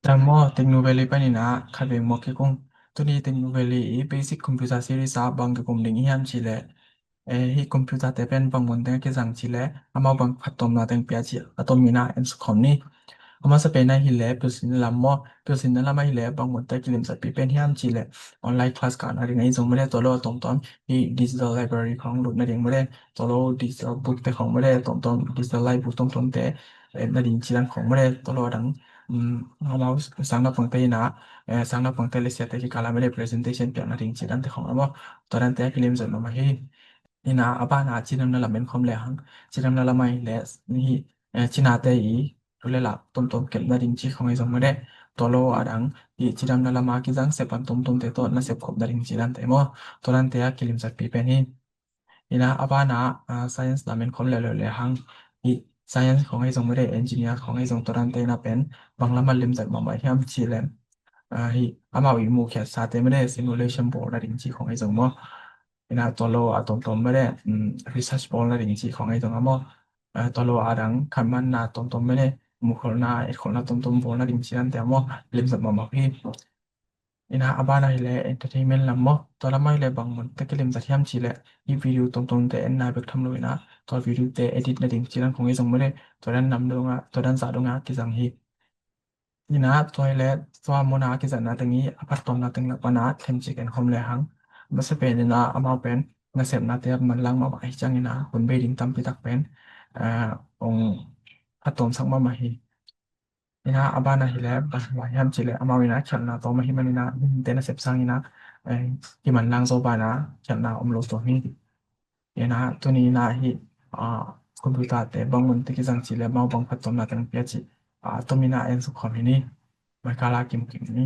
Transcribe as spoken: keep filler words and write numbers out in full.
Tua maw, Tech Nouvelle panin ah khat vei muak kik ung. Tuni Tech Nouvelle i basic computer series ah bang kikum ding hiam cih leh, eh, hih computer te pen bang mun teng a kizang cih leh, amau bang phattuamna teng pia cih a tom in ah en suk khawm ni. A masa pen ah hi leh pilsinna lam maw, pilsinna lam ah hi leh bang mun teng a kilimsatpih pen hiam cih leh online class kah nading ahi zong maw le, tua lo a tuamtuam hih digital library khawng lut nading maw le, tua lo digital book te khawng maw le, tuamtuam digital library tuamtuam te, eh, nading cih dan khawng maw le, tua lo a dang, um, amau sang naupangte in ah, eh, sang naupangte le siate kikal ah maw le presentation piak nading cih dante khawng a maw, tua dante a kilimsat mahmah hi. In ah a ban ah cidamna lam en khawm le hang, cidamna lam ah hi leh hih, eh, cinate i thu le la tuamtuam kelh nading cih khawng ahi zong maw le, tua lo a dang hih cidamna lam ah kizang sep pan tuamtuamte tawh na sep khop nading cih dante maw, tua dante a kilimsatpih pen hi. In ah a ban ah, ah, science lam en khawm le lo le hang, hih science khawng ahi zong maw le, engineer khawng ahi zong, tua dante in ah pen bang lam ah limsat mahmah hiam cih leh, ah, hih amau i muhkhiatsate maw le simulation bawl nading cih khawng ahi zong maw. In ah tua lo a tuamtuam maw le, um, research bawl nading cih khawng ahi zong a maw. Ah, tua lo a dang khanmanna tuamtuam maw le, muhkholhna, etkholhna tuamtuam bawl nading cih dante a maw, limsat mahmah hi. In ah a ban ah hi leh entertainment lam maw, tua lam ah hi leh bang mun teng a kilimsat hiam cih leh, hih video tuamtuamte enna bek tham lo in ah, tua video te edit nading cih dan khawng ahi zong maw le, tua dan nam dong ah, tua dan zah dong ah kizang hi. In ah tua hi leh tua mun ah kizatna teng i a phattuamna teng lak pan ah themcik en khawm le hang. A masa pen in ah amau pen nasepnate a manlang mahmah ahih ciangin ah hun bei ding tampi tak pen, ah, hong phattuamsak mahmah hi. In ah a ban ah hi leh bang hiam cih leh amau in ah khialhna tawm ahih manin ah mihingte nasep sangin ah, eh, kimanlang zaw ban ah khialhna om lo tuam hi. In ah tuni in ah hih, ah, computer te bang mun teng a kizang cih leh amau bang phattuamna teng pia cih, ah, a tom in ah en suk khawm hi ni. Mai kal ah kimu kik ni.